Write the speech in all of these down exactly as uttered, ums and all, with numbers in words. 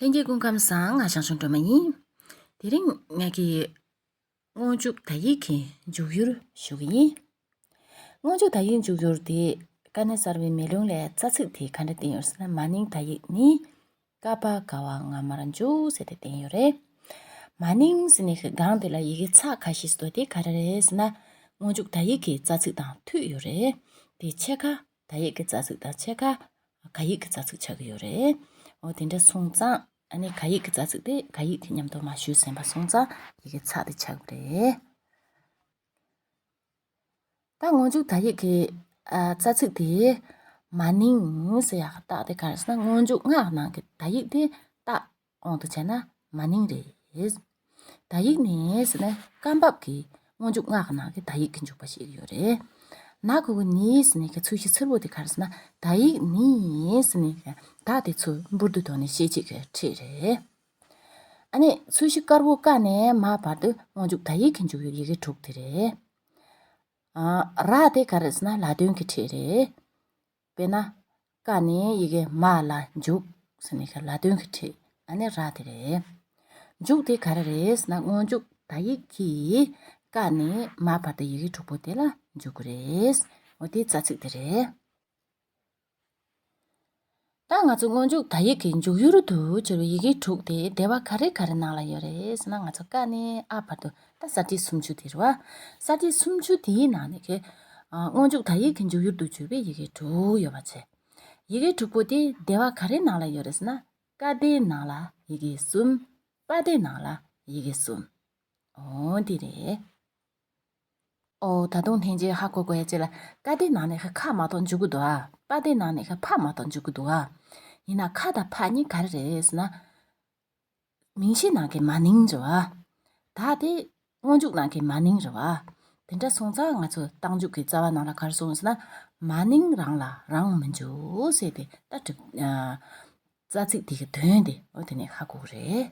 ལྷན་རྒྱས་སྐུ་ཁམས་བཟང་། ང་ཞང་ཞུང་སྒྲོལ་མ་ཡིན། དེ་རིང་ངེད་ཀྱིས་སྔོན་འཇུག་ད་ཡིག་གི་འཇུག་ཡུལ་ཞུ་གི་ཡིན། སྔོན་འཇུག་ད་ཡིག་འཇུག་ཡུལ་དེ་ཀ་ནེ་གསར་བའི་མེ་ལོང་ལས་རྩ་ཚིག་དེ་ག་འདྲ་བསྟན་ཡོད་ཟེར་ན། མ་ནིང་ད་ཡིག་ནི། ཀ་པ་ག་བ་ང་མར་འཇུག་ཟེར་ཏེ་བསྟན་ཡོད་རེད། མ་ནིང་ཟེར་ནས་ཀྱི་སྒང་དེ་ལ་ཡི་གེ་ཚེག་ཁ་ཤས་ཤིག་འདུག་དེ་ག་རེ་རེད་ཟེར་ན། སྔོན་འཇུག་ད་ཡིག་གི་རྩ་ཚིག་དང་མཐུད་ཡོད་རེད། དེ་ཕྱེད་ཀ་ད་ཡིག་གི་རྩ་ཚིག་དང་ཕྱེད་ཀ་ག་ཡིག་གི་རྩ་ཚིག་ཆགས་ཀྱི་ཡོད་རེད། འོ་དེ་འདྲ་སོང་ཙང་། ཨ་ནི་ག་ཡིག་གི་རྩ་ཚིག་དེ་ག་ཡིག་དེ་མཉམ་དུ་མར་ཞུས་ཟིན་པ་སོང་ཙང་ཡི་གེ་ཚེག་དེ་ཆགས་ཀྱི་རེད། ད་སྔོན་འཇུག་ད་ཡིག་གི་ཨ་རྩ་ཚིག་དེ་མ་ནིང་ཟེར་ཡག་གི་རྟགས་དེ་ག་རེ་ཟེར་ན། སྔོན་འཇུག་སྔགས་ནང་གི་ད་ཡིག་དེ་རྟགས་དབང་དུ་བྱས་ན་མ་ནིང་རེད། ད་ཡིག་ནི་ཟེར་ན་སྐབས་བབ་ཀྱི་སྔོན་འཇུག་སྔགས་ནང་གི་ད་ཡིག་གི་འཇུག་པ་ཞིག་ཡོད་རེད། ན་གི་གུ་ནི་ཟེར་ནས་ཀྱི་ཚུལ་གཞི་ཚུལ་པོ་དེ་ག་རེ་ཟེར་ན། ད་ཡིག་ནི་ཟེར་ནས་ཀྱི་ད་དེ་ཚུར་འབུར་དུ་དོར་ནས་ཤེས་བྱེད་ཀྱི་ཕྲད་རེད། ཨ་ནི་ཚུལ་གཞི་དཀར་པོ་ཀ་ནས་མ་བར་དུ་སྔོན་འཇུག་ད་ཡིག་གི་འཇུག་ཡུལ་ཡི་གེ་དྲུག་དེ་རེད། ཨ། ར་དེ་ག་རེ་ཟེར་ན་ལ་དོན་གྱི་ཕྲད་རེད། དཔེར་ན། ཀ་ནས་ཡི་གེ་མ་ལ་འཇུག་ཟེར་ནས་ཀྱི་ལ་དོན་གྱི་ཕྲད། ཨ་ནི་ར་དེ་རེད། འཇུག་དེ་ག་རེ་རེད་ཟེར་ན། སྔོན་འཇུག་ད་ཡིག་གིས་ཀ་ནས་མ་བར་དུ་ཡི་གེ་དྲུག་པོ་དེ་ལ་འཇུག་གི་རེད། འོ་དེ་རྩ་ཚིག་དེ་རེད། ད་ང་ཚོ་སྔོན་འཇུག་ད་ཡིག་གི་འཇུག་ཡུལ་དུ་གྱུར་བའི་ཡི་གེ་དྲུག་དེ་སྡེ་བ་ག་རེ་ག་རེ་ནང་ལ་ཡོད་རེད་ཟེར་ན། ང་ཚོ་ཀ་ནས་ཨ་བར་དུ་ད་ས་བཅད་སུམ་ཅུ་དེ་རེད་བ། ས་བཅད་སུམ་ཅུ་དེའི་ནང་ནས་ཀྱི་ཨ། སྔོན་འཇུག་ད་ཡིག་གི་འཇུག་ཡུལ་དུ་གྱུར་པའི་ཡི་གེ་དྲུག་ཡོད་པ་བྱས། ཡི་གེ་དྲུག་པོ་དེ་སྡེ་བ་ག་རེ་ནང་ལ་ཡོད་རེད་ཟེར་ན། ཀ་སྡེའི་ནང་ལ་ཡི་གེ་གསུམ། པ་སྡེའི་ནང་ལ་ཡི་གེ་གསུམ། འོ་འདི་རེད། ཨོ་ད་དུང་ལྷན་རྒྱས་ཧ་གོ་དགོས་ཡ་ཅིག་ལ། ཀ་སྡེའི་ནང་ནས་ཁ་མ་གཏོགས་འཇུག་གི་འདུག་ཨ། པ་སྡེའི་ནང་ནས་ཁ་ཕ་མ་གཏོགས་འཇུག་གི་འདུག་ཨ། ཡིན་ན་ཁ་དང་ཕ་གཉིས་ག་རེ་རེད་ཟེར་ན། མིང་གཞི་ནང་གི་མ་ནིང་རེད་བ། ད་དེ་སྔོན་འཇུག་ནང་གི་མ་ནིང་རེད་བ། དེ་འདྲ་སོང་ཙང་ང་ཚོ་རྟགས་འཇུག་གི་རྩ་བ་ནང་ལ་ག་རེ་གསུངས་ཟེར་ན། མ་ནིང་རང་ལ་རང་མི་འཇུག་ཟེར་ཏེ་ད་གྲུབ། ཨ། རྩ་ཚིག་དེ་གི་དོན་དེ་འོ་དེ་ནས་ཧ་གོ་གི་རེད།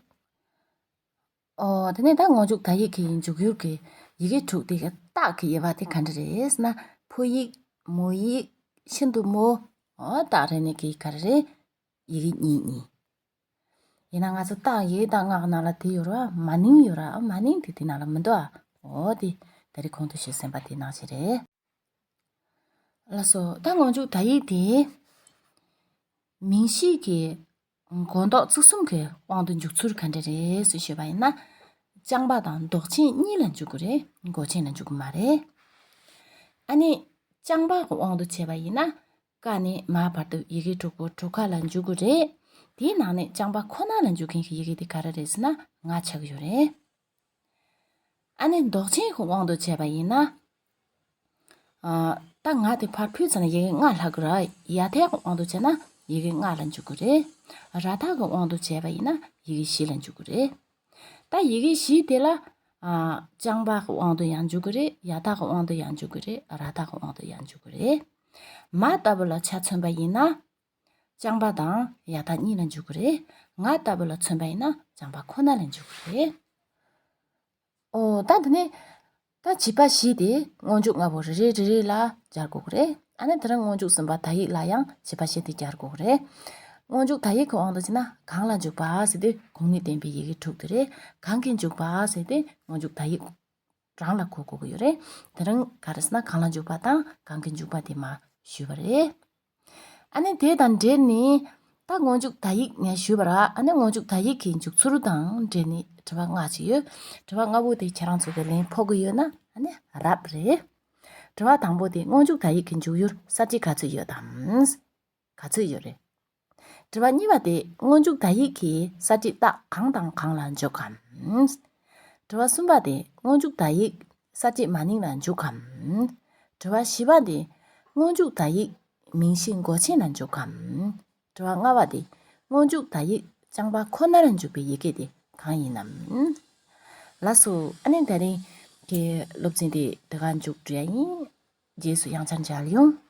ཨོ། དེ་ནས་ད་སྔོན་འཇུག་ད་ཡིག་གི་འཇུག་ཡུལ་གྱི་ཡི་གེ་དྲུག་དེ་གི་རྟགས་ཀྱི་དབྱེ་བ་དེ་ག་འདྲ་རེད་ཟེར་ན། ཕོ་ཡིག་མོ་ཡིག་ཤིན་ཏུ་མོ། ཨོ་རྟགས་རེ་ནས་གི་ག་རེ་རེད། ཡི་གེ་གཉིས་གཉིས། ཡིན་ན་ང་ཚོ་རྟགས་ཡི་གེ་རྟགས་སྔགས་ནང་ལ་དེ་ཡོད་ར། མ་ནིང་ཡོད་ར། ཨ། མ་ནིང་དེ་དེ་ནང་ལ་མི་འདུག་ཨ། ཨོ་དེ་ད་རེས་གོང་དུ་ཞུས་ཟིན་པ་དེ་ནང་བཞིན་རེད། ལགས་སོ། ད་སྔོན་འཇུག་ད་ཡིག་དེ་མིང་གཞི་གི་མགོ་འདོགས་ཚིག་གསུམ་གྱི་དབང་དུ་འཇུག་ཚུལ་ག་འདྲ་རེད་ཟེར་ཞུས་པ་ཡིན་ན། རྐྱང་པ་དང་འདོགས་ཆེན་གཉིས་ལ་འཇུག་གི་རེད། མགོ་ཆེན་ལ་འཇུག་གི་མ་རེད། ཨ་ནི་རྐྱང་པ་གི་དབང་དུ་བྱས་པ་ཡིན་ན། ཀ་ནས་མ་བར་དུ་ཡི་གེ་དྲུག་པོ་གྲུ་ཁ་ལ་འཇུག་གི་རེད། དེའི་ནང་ནས་རྐྱང་པ་ཁོ་ན་ལ་འཇུག་མཁན་གྱི་ཡི་གེ་དེ་ག་རེ་རེད་ཟེར་ན། ང་ཆགས་ཀྱི་ཡོད་རེད། ཨ་ནི་འདོགས་ཆེན་གྱི་དབང་དུ་བྱས་པ་ཡིན་ན། ཨ། ད་ང་དེ་ཕར་ཕུད་ཚར་ན་ཡི་གེ་ལྔ་ལྷག་གི་ར། ཡ་མཐའི་དབང་དུ་བྱས་ན་ཡི་གེ་ལྔ་ལ་འཇུག་གི་རེད། ར་མཐའ་གི་དབང་དུ་བྱས་པ་ཡིན་ན་ཡི་གེ་བཞི་ལ་འཇུག་གི་རེད། ད་ཡི་གེ་བཞི་དེ་ལ། ཨ། རྐྱང་པ་གི་དབང་དུ་ཡང་འཇུག་གི་རེད། ཡ་མཐའ་གི་དབང་དུ་ཡང་འཇུག་གི་རེད། ར་མཐའ་གི་དབང་དུ་ཡང་འཇུག་གི་རེད། མ་ལྟ་བུ་ལ་ཆ་མཚོན་པ་ཡིན་ན། རྐྱང་པ་དང་ཡ་མཐའ་གཉིས་ལ་འཇུག་གི་རེད། ང་ལྟ་བུ་ལ་མཚོན་པ་ཡིན་ན་རྐྱང་པ་ཁོ་ན་ལ་འཇུག་གི་རེད། ཨོ། ད་འདི་ནི། ད་བྱིས་པ་བཞི་དེ་སྔོན་འཇུག་ལྔ་པོ་རེ་རེ་རེ་རེ་ལ་སྦྱར་དགོས་ཀྱི་རེད། ཨ་ནི་དེ་རིང་སྔོན་འཇུག་གསུམ་པ་ད་ཡིག་ལ་ཡང་བྱིས་པ་བཞི་དེ་སྦྱར་དགོས་ཀྱི་རེད། སྔོན་འཇུག་ད་ཡིག་གི་དབང་དུ་བྱས་ན་གང་ལ་འཇུག་པ་ཟེར་དུས་གོང་ནས་བསྟན་པའི་ཡི་གེ་དྲུག་དེ་རེད། གང་གིས་འཇུག་པ་ཟེར་དུས་སྔོན་འཇུག་ད་ཡིག་རང་ལ་གོ་དགོས་ཀྱི་ཡོད་རེད། དེ་རིང་ག་རེ་ཟེར་ན་གང་ལ་འཇུག་པ་དང་གང་གིས་འཇུག་པ་དེ་མར་ཞུས་པ་རེད། ཨ་ནི་དེ་དང་འབྲེལ་ནས་ད་སྔོན་འཇུག་ད་ཡིག་ངས་ཞུས་པ་ར། ཨ་ནི་སྔོན་འཇུག་ད་ཡིག་གི་འཇུག་ཚུལ་དང་འབྲེལ་ནས་དྲི་བ་ལྔ་ཅིག་ཡོད། དྲི་བ་ལྔ་པོ་དེ་ཁྱེད་རང་ཚོ་གི་ལན་ཕོག་གི་ཡོད་ན་ཨ་ནི་རབ་རེད། དྲི་བ་དང་པོ་དེ་སྔོན་འཇུག་ད་ཡིག་གི་འཇུག་ཡུལ་ས་བཅད་ག་ཚོད་ཡོད་དམ། ག་ཚོད་ཡོད་རེད། དྲི་བ་གཉིས་པ་དེ་སྔོན་འཇུག་ད་ཡིག་གིས་ས་བཅད་རྟགས་གང་དང་གང་ལ་འཇུག་གམ། དྲི་བ་གསུམ་པ་དེ་སྔོན་འཇུག་ད་ཡིག་ས་བཅད་མ་ནིང་ལ་འཇུག་གམ། དྲི་བ་བཞི་པ་དེ་སྔོན་འཇུག་ད་ཡིག་མིང་གཞི་མགོ་ཆེན་ལ་འཇུག་གམ། དྲི་བ་ལྔ་པ་དེ་སྔོན་འཇུག་ད་ཡིག་རྐྱང་པ་ཁོ་ནར་འཇུག་པའི་ཡི་གེ་དེ་གང་ཡིན་ནམ། ལགས་སོ། ཨ་ནི་དེ་རིང་གི་སློབ་ཚན་དེ་དེ་ག་མཇུག་བསྒྲིལ་ཡ་ཡིན། རྗེས་སུ་ཡང་བསྐྱར་མཇལ་ཡོང་།